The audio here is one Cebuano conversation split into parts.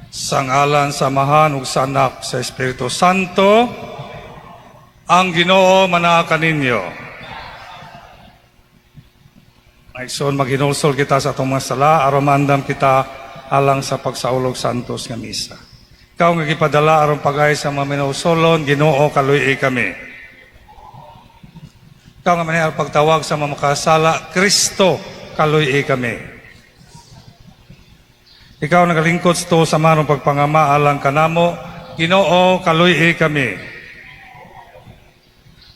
Sa ngalan sa Amahan ug sa Anak sa Espiritu Santo, ang Ginoo manaa kaninyo. Mga maghinulsol kita sa atong mga sala aron maandam kita alang sa pagsaulog sa antos nga misa. Ikaw nga gipadala aron pag-ay sa mga minulsolon, Ginoo, kaluy kami. Ikaw nga manayar pagtawag sa mga makasala, Kristo, kaluy kami. Ikaw nagalingkod sa tuo sa manong pagpangama alang kanamo, Ginoo, kaluy kami.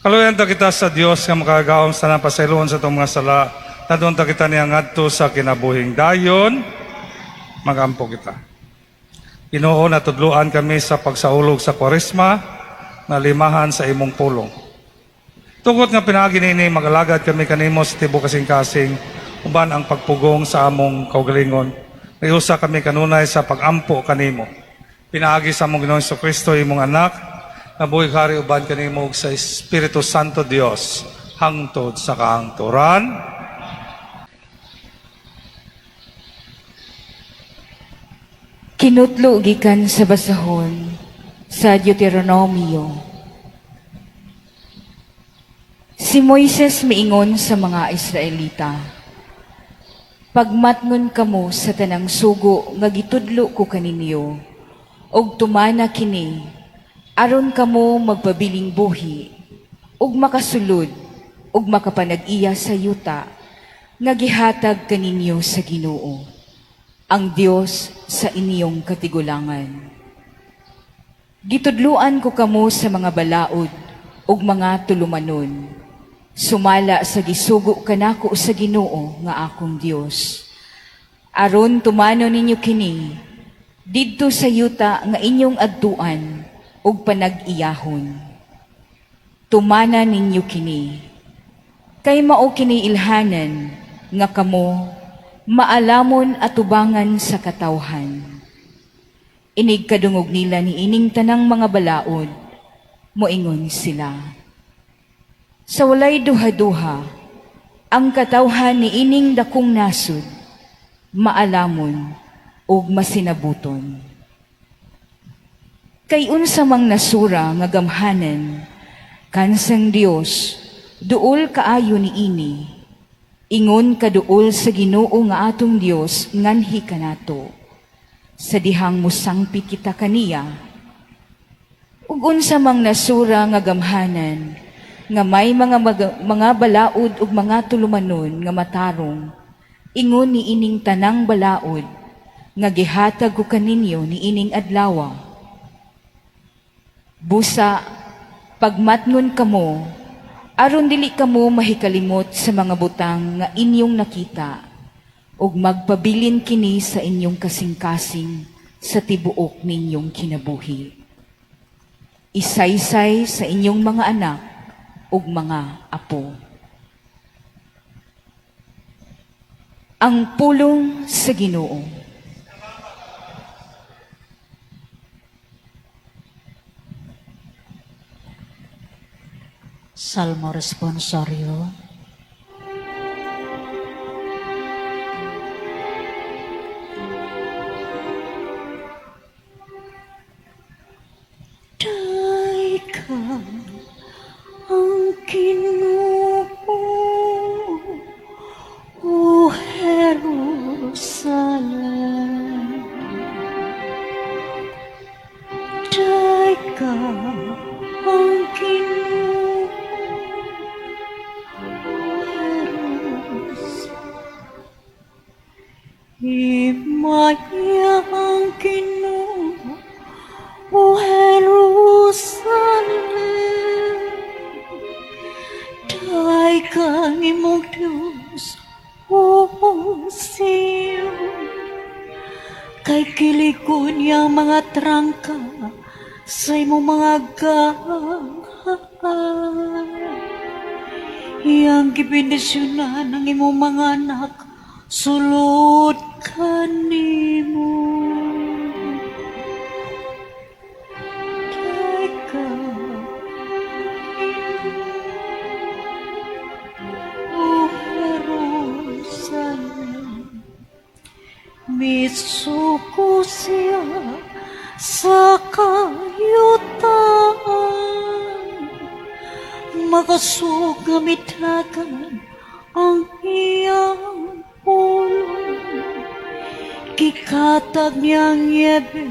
Kaluyan ta kita sa Dios nga makagagahom sa tanang pasayloon sa atong mga sala, tadon ta kita niya ngadto sa kinabuhing dayon, magampo kita. Ginoo, natudluan kami sa pagsaulog sa Kwaresma, na limahan sa imong pulong. Tugot nga pinaagi nini, magalagad kami kanimo sa tibuok kasing-kasing, uban ang pagpugong sa among kaugalingon. Riusa kami kanunay sa pagampo kanimo. Pinaagi sa among Ginoong Kristo, imong anak, nabuhi hari uban kanimo ug sa Espiritu Santo Dios, hangtod sa kahangturan. Kinutlo gikan sa basahon sa Deuteronomio. Si Moises miingon sa mga Israelita, "Pagmatngon kamo sa tanang sugo nga gitudlo ko kaninyo, ug tumana kini, aron kamo magpabiling buhi, ug makasulod, ug makapanag-iya sa yuta nga gihatag kaninyo sa Ginoo, ang Dios sa inyong katigulangan. Gitudluan ko kamo sa mga balaod ug mga tulumanon, sumala sa gisugo kanako sa Ginoo nga akong Dios. Aron tumano ninyo kini didto sa yuta nga inyong adtuan ug panag-iyahon. Tumana ninyo kini, kay mao kini ilhanan nga kamo maalamon atubangan sa katawhan. Inig kadungog nila ni ining tanang mga balaod, moingon sila, 'Sa walay duha-duha, ang katawhan ni ining dakong nasod, maalamon ug masinabuton. Kay unsa mang nasura nga gamhanan, kansang Dios, duol kaayo ni ini. Ingon kaduol sa Ginoo nga atong Dios nganhi kanato, sa dihang musangpit kita kaniya. Ug unsa mang nasura nga gamhanan, nga may mga balaod ug mga tulumanon nga matarong, ingon ni ining tanang balaod nga gihatag ko kaninyo ni ining adlawa. Busa pagmatngon kamo aron dili kamo mahikalimot sa mga butang nga inyong nakita ug magpabilin kini sa inyong kasing-kasing sa tibuok ninyong kinabuhi. Isaysay sa inyong mga anak ug mga apo." Ang pulong sa Ginoo. Salmo responsorio. Dayka ang Ginoo, O Jerusalem. Dayka ang Ginoo, O Jerusalem. Himaya ang Ginoo, O Jerusalem. Dayka ang imong Diyos, O Sion. Kay kilikon niya ang mga trangka sa imong mga gahaan. Iyang gibendisyonan ang imong mga anak, sulod kanimo. Dayka, O Jerusalem, misuko siya sa kayutaan. Makusog nga mitakan ang iyang pulong. Gikatag niyang niyebe,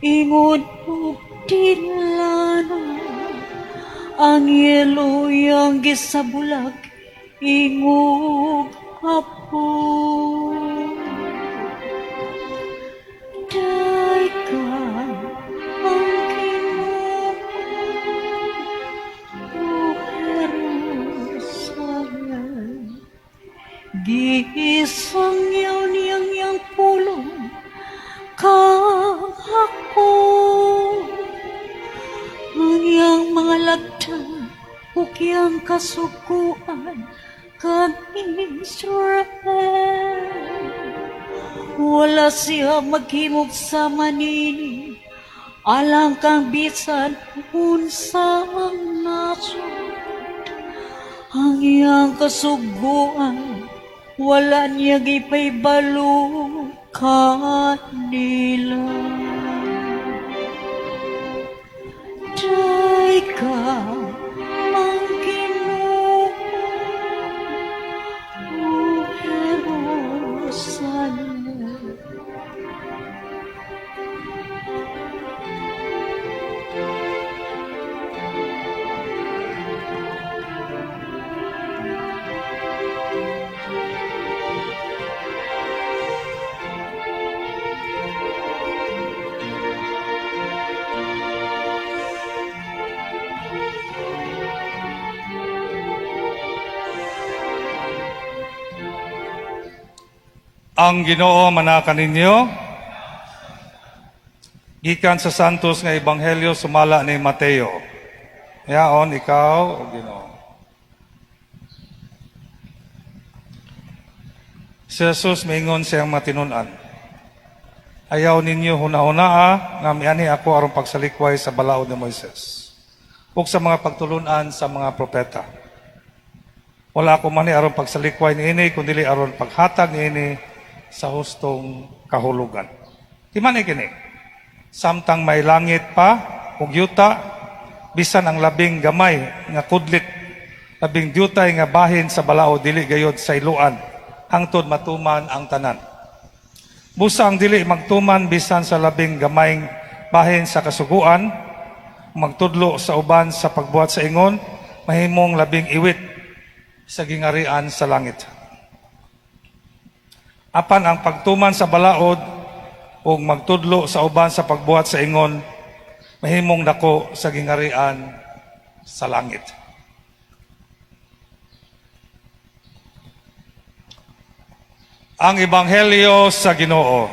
ingon og tinlana. Ang yelo iyang gisabulag, ingog hapon. Dayga ang Ginoo, O Jerusalem. Gisangyaw niyang iyang pulong kang ako. Ang iyang mga lagda ug iyang kasuguan kang Israel. Wala siya maghimog sama nini alang kang bisan unsa ang nasod. Ang iyang kasuguan wala niya gipahibalo kanila. Dayga ang Ginoo, O Jerusalem. Ang Ginoo manaka ninyo. Gikan sa Santos nga Ebanghelyo sumala ni Mateo. Yaon ikaw o Ginoo. Si Jesus miingon siyang matinun-an. Ayaw ninyo hunahunaa nga mianhi ako aron pagsalikway sa balaod ni Moises ug sa mga pagtulunan sa mga propeta. Wala ako man aron pagsalikway niini kundi aron paghatag niini sa hustong kahulugan. Di man ni kini. Samtang may langit pa ug yuta, bisan ang labing gamay nga kudlit, labing dyutay nga bahin sa balaod dili gayod sa iluan, hangtod matuman ang tanan. Busa ang dili magtuman bisan sa labing gamay bahin sa kasuguan, magtudlo sa uban sa pagbuhat sa ingon, mahimong labing iwit sa gingarian sa langit. Apan ang pagtuman sa balaod ug magtudlo sa uban sa pagbuhat sa ingon, mahimong dako sa gingarian sa langit. Ang Ebanghelyo sa Ginoo.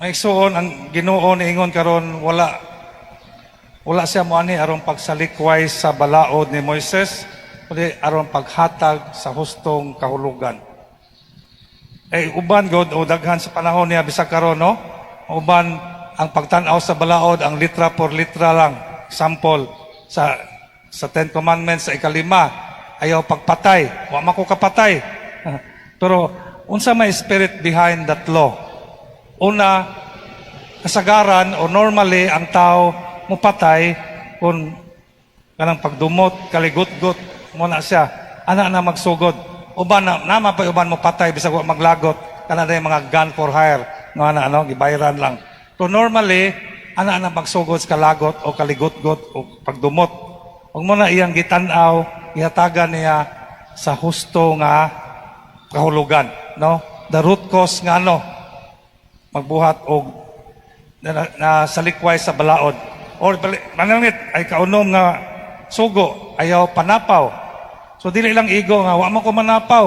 Mga igsuon, ang Ginoo niingon karon wala siya moani aron pagsalikway sa balaod ni Moises, kundi aron paghatag sa hustong kahulugan. Eh uban god o daghan sa panahon niya bisag karon, no? Uban ang pagtan-aw sa balaod ang litra por litra lang. Example sa Ten Commandments, sa ikalima, ayaw pagpatay, wa man ko kapatay. Pero unsa may spirit behind that law? Una, kasagaran o normally ang tao mupatay kung kanang pagdumot, kaligutgot mo na siya, ana na magsugod. Uban na nama pa uban mo patay bisag wa maglagot, kana na yung mga gun for hire nga ana, ano, gibayaran lang. So normally ana na magsugod sa kalagot o kaligutgot o pagdumot. Ug mo na iyang gitan-aw, gihatagan niya sa husto nga kahulugan, no? The root cause nga ano magbuhat og na salikway sa balaod or manangit ay kaunom nga sugo, ayaw panapaw. So dili lang igo nga wa man ko manapaw,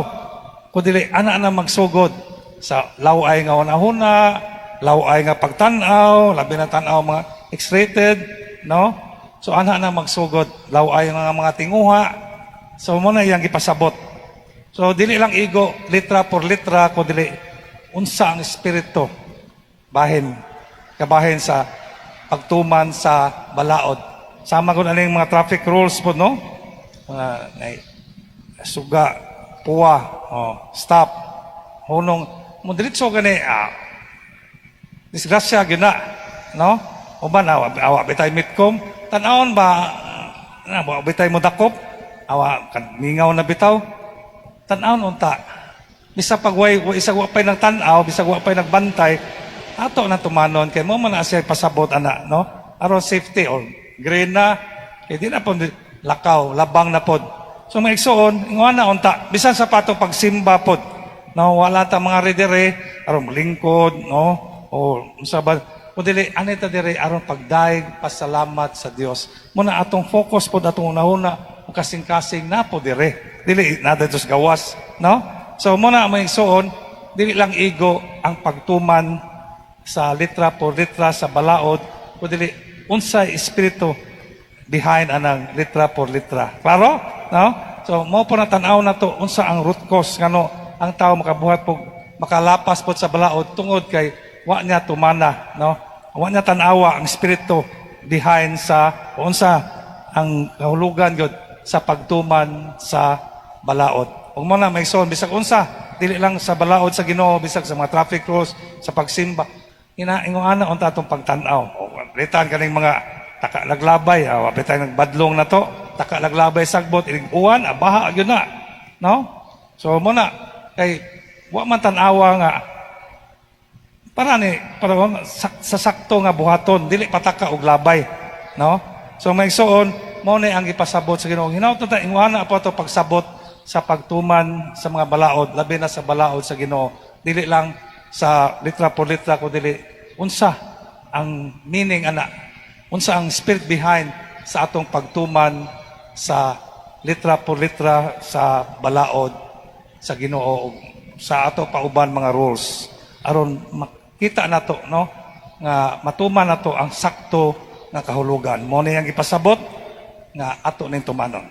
kun dili ana na magsugod sa laway nga hunahuna, laway nga pagtan-aw, labi na tan-aw mga X-rated, no? So ana na magsugod laway nga mga tinguha. So mo na iyang gipasabot. So dili lang igo litra por litra, kun dili unsa ang espiritu bahin kabahin sa pagtuman sa balaod. Sama ko na mga traffic rules po, no? Mga ay, suga, puwa, oh, stop. Hunong mo diretso gani, disgrasya gyud na, no? Uban awa awa bitay mitkom, tan-awon ba na wa bitay mo dakop, awa mingaw na bitaw. Tan-awon unta. Bisag pag way isa wa pay nagtan-aw, bisag wa pay nagbantay, ato na tumanon kay mo man na siya pasabot ana, no? Aron safety or green na, kay di na pod lakaw, labang na pod. So mga igsoon, ingon na unta, bisan sa patong pagsimba pod, no, wala ta mga redere, aron lingkod, no? O unsa ba, o dili ani ta diri aron pagdayeg pasalamat sa Dios. Muna atong focus pod, atong unahuna o kasing-kasing na po dire. Dili na dito sa gawas, no? So muna mga igsoon, dili lang igo ang pagtuman sa litra por litra sa balaod, o dili unsay espiritu behind anang litra por litra. Klaro? No? So mo po na tan-aw na to unsa ang root cause ngano ang tao makabuhat po, makalapas po sa balaod, tungod kay wa niya tumana, no? Wa niya tan-awa ang espiritu behind sa unsa ang kahulugan gyud sa pagtuman sa balaod. Ug mo na may son bisag unsa, dili lang sa balaod sa Ginoo, bisag sa mga traffic rules, sa pagsimba. Ina ingon ana unta atong pagtan-aw. O litan kaning mga taka laglabay, awa bitay nagbadlong na to, taka laglabay sagbot inig uwan, abaha gyud na, no? So mo na kay wa man tan-awa nga para ni para sa sakto nga buhaton, dili pataka og labay, no? So may igsoon, mao ni ang gipasabot sa Ginoo. Hinaut ta ingon ana po ato pagsabot sa pagtuman sa mga balaod, labi na sa balaod sa Ginoo. Dili lang sa litra por litra, ko dili unsa ang meaning ana, unsa ang spirit behind sa atong pagtuman sa litra por litra sa balaod sa Ginoo ug sa ato pauban mga rules, aron makita nato, no, nga matuman nato ang sakto nga kahulugan. Mo ni ang ipasabot nga ato ning tumanon.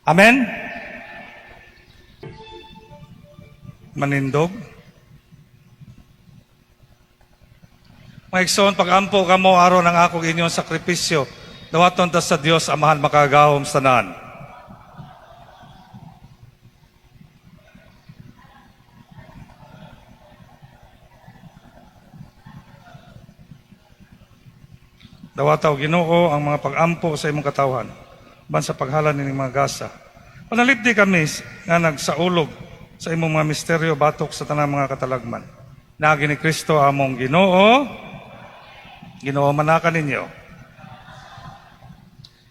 Amen. Manindog. Mga igsoon, pag-ampo kamo aron ang akong inyong sakripisyo. Dawaton ta sa Dios Amahan makagahom sa tanan. Dawata o Ginoo ang mga pag-ampo sa imong katawhan, ban sa paghalan nining mga gasa. Panalipdi kami nga nagsaulog sa imong mga misteryo batok sa tanang mga katalagman. Naagi ni Kristo among Ginoo. Ginoo manaka ninyo.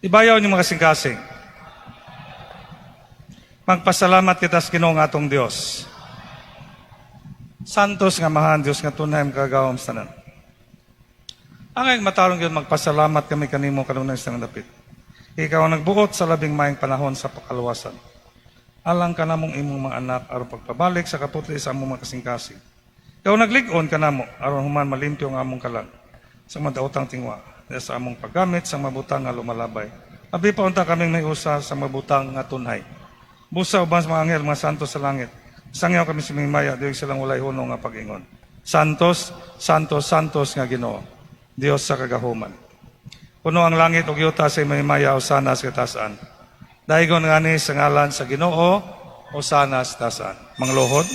Ibayaw niyo mga kasing-kasing. Magpasalamat kita sa Ginoo nga atong Dios. Santos nga Amahan, Dios nga tunay makagagahom sa tanan. Angay matarong gyud magpasalamat kami kanimo kanunay sa dapit. Ikaw ang nagbuot sa labing maayong panahon sa pakaluwasan. Alang kanamong imong mga anak aron pagpabalik sa kaputli sa among mga kasing-kasing. Ikaw naglig-on kanamo aron human malimpyo ang among kalag sa madaotang tingwa sa among paggamit sa mabutang nga lumalabay. Abi pa unta kaming may usa sa mabutang nga tunhay. Busa uban sa mga anghel, mga santos sa langit. Sangyaw kami sa maya, diyog silang walay hunong nga pag-ingon. Santos, Santos, Santos nga Ginoo, Dios sa kagahuman. Puno ang langit ug yuta sa imong himaya, hosana sa katasan. Daygon ngani sa ngalan sa Ginoo, hosana sa tasan. Mangluhod.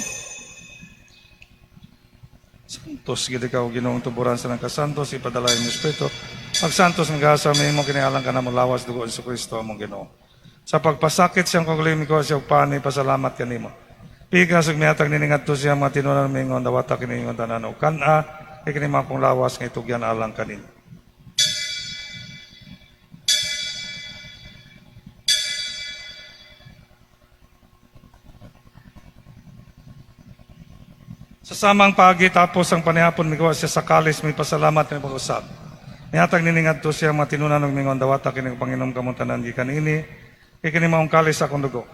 Santos gid ikaw Ginoong tuburan sa nang kasantos, ipadala imong Espiritu. Pag santos nga gasa may imong kinialang ka na mo lawas dugo ni Kristo among Ginoo. Sa pagpasakit siyang kaugalingon ko siya pani pasalamat kanimo. Pikas ug mihatag niini ngadto siya mga tinunan mingon dawata kini ingon tanan og kan-a kay kini akong lawas nga itugyan alang kaninyo. Sa samang paagi tapos ang panihapon mikuha siya sa kalis may pasalamat may pag-usab. Mihatag nini ngadto siya mga tinunan og mingon dawata kini panginom kamong tanan gikan ini kay kini maong kalis sa akong dugo.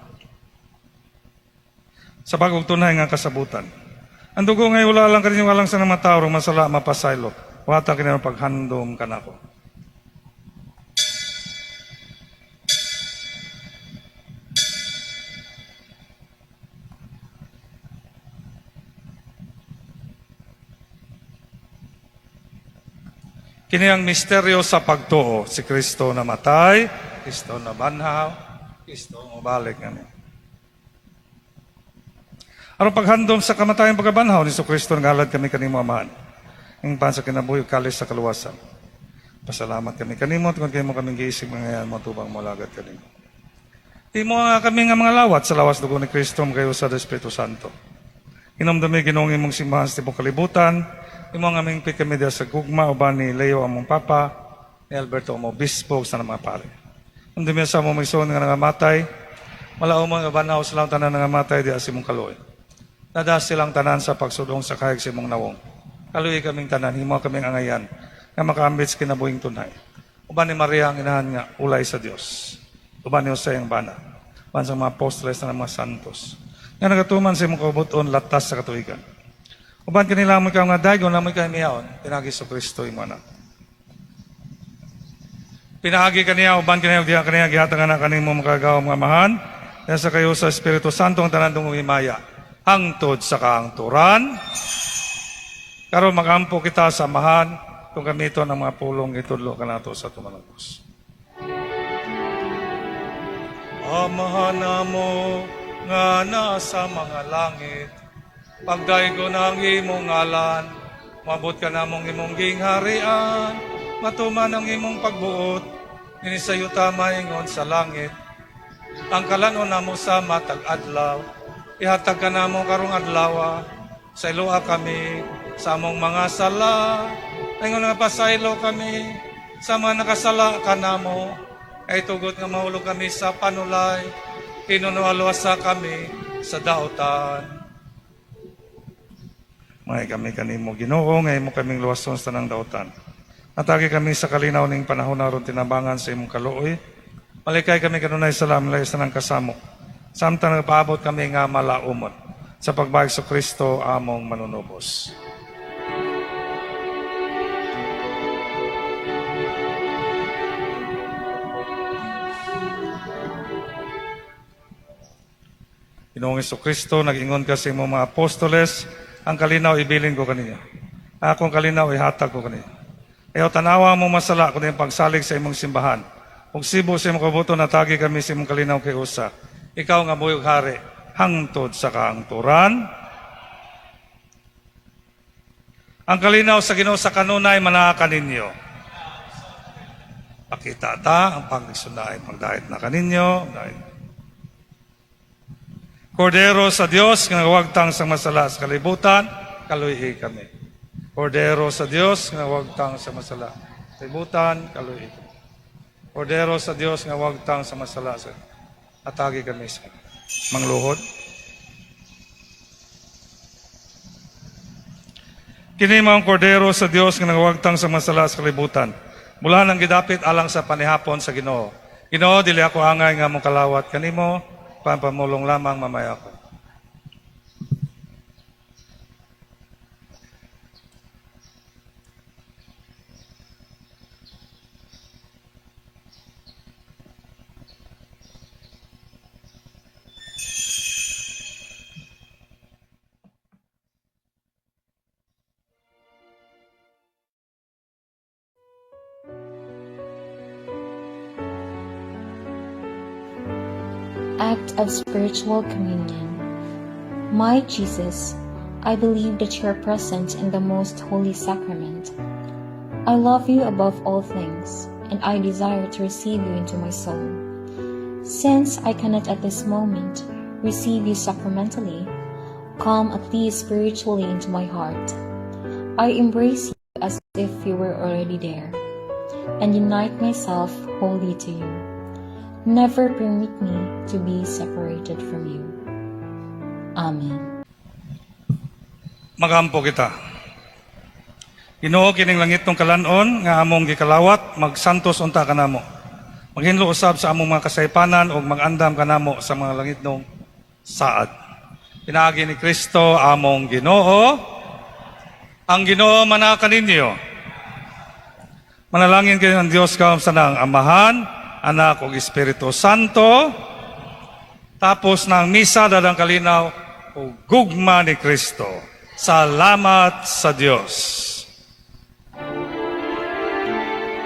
Sa bagong tunay nga kasabutan. Ang dugo ngay wala lang kaninyo alang sa mga tao masala mapasaylo. Wata kini ang paghandom kanako. Kini ang misteryo sa pagtuo. Si Kristo namatay, Kristo nabanhaw, Kristo mobalik ngani. Aron paghandom sa kamatayon, pagkabanhaw ni Kristo, ngalad kami kanimo, Amahan. Ang pan sa kinabuhi, kalis sa kaluwasan. Pasalamat kami kanimo tungod kay imo kaming giisip mga mo tubang molagat kanimo. Himo nga kami nga mga lawat sa lawas dugo ni Kristo kayo sa Espiritu Santo. Hinumdumi, Ginoong, imong simbahan sa tibok kalibutan. Imo nga aming kami diha sa gugma uban ni Leo among Papa, ni Alberto among Obispo ug sa mga pare. Hinumdumi sa among mga nga nangamatay, malaom nga banhaw silang tanan nangamatay diha sa imong kaluoy. Lada silang tanan sa pagsudong sa kahig sa imong nawong. Kaluoyi kaming tanan, himo kaming angayan nga makaambit sa kinabuhing tunay. Uban ni Maria ang inahan nga ulay sa Dios. Uban ni Jose ang bana. Uban sa mga apostoles na mga santos nga nagatuman sa imong kabubut-on latas sa katuigan. Uban kanila mo ikaw nga daygon, namo ikaw miyaon, pinaagi sa Kristo imo anak. Pinaagi kaniya, uban kaniya, diha kaniya, gihatag na kanimo makagagahom nga Amahan, diha sa kayo sa Espiritu Santo ang tanan dungog himaya, hangtod sa kaangturan. Karon magampo kita sa Amahan, kung gamiton ang mga pulong itudlo kanato sa tumanagos. Amahan namo nga nasa mga langit, pagdaygon ang imong ngalan, moabot kanamong imong gingharian, matuman ang imong pagbuot, dinhi sa yuta maingon sa langit. Ang kalanon namo sa matag adlaw, ihatag kanamo karong adlaw, sayloa kami sa among mga sala, ingon nga pasaylo kami sa mga nakasala kanamo, ayaw itugot nga mahulog kami sa panulay, hinunoa luwasa kami sa dautan. May kami kanimo, Ginoo, nga imo kaming luwason sa tanang dautan. Hatagi kami sa kalinaw ning panahon aron tinabangan sa imong kaluoy. Malikay kami kanunay sa lamlay sa nang kasamo. Samtang nagpaabot kami nga malaumon sa pagbalik sa Kristo among manunubos. Ginoong Kristo, nag-ingon ka sa imong mga apostoles, "Ang kalinaw ibilin ko kaninyo. Akong kalinaw ihatag ko kaninyo." Ayaw tanawa mo masala kundi ang pagsalig sa imong simbahan. Ug sibo sa imong kabubut-on, hatagi kami sa imong kalinaw kay usa. Ikaw nga buhi ug hari hangtod sa kaangturan. Ang kalinaw sa Ginoo sa kanunay manaa kaninyo. Pakita ta ang pagsunay pagdait na kaninyo. Dait. Kordero sa Dios nga wagtang sa masala sa kalibutan, kaluyi kami. Kordero sa Dios nga wagtang sa masala kalibutan, kaluyi kami. Kordero sa Dios nga wagtang sa masala sa hatagi kami sa mangluhod. Kini mao ang kordero sa Dios nga nagwagtang sa masala sa kalibutan. Bulahan ang gidapit alang sa panihapon sa Ginoo. Ginoo, dili ako angay nga mokalawat kanimo, pamulong lamang mamaya ako. Act of Spiritual Communion. My Jesus, I believe that you are present in the most holy sacrament. I love you above all things, and I desire to receive you into my soul. Since I cannot at this moment receive you sacramentally, come at least spiritually into my heart. I embrace you as if you were already there, and unite myself wholly to you. Never permit me to be separated from you. Amen. Magampo kita. Ginoo, kining langitnong kalan-on nga among gikalawat, magsantos unta kanamo. Maghinlo usab sa among mga kasaypanan ug magandam kanamo sa mga langitnong saad. Pinaagi ni Kristo among Ginoo. Ang Ginoo manaa kaninyo. Manalangin kayo ng Dios kaom sa nang Amahan, Anak ug Espiritu Santo. Tapos ng misa, dadang kalinaw ug gugma ni Kristo. Salamat sa Dios.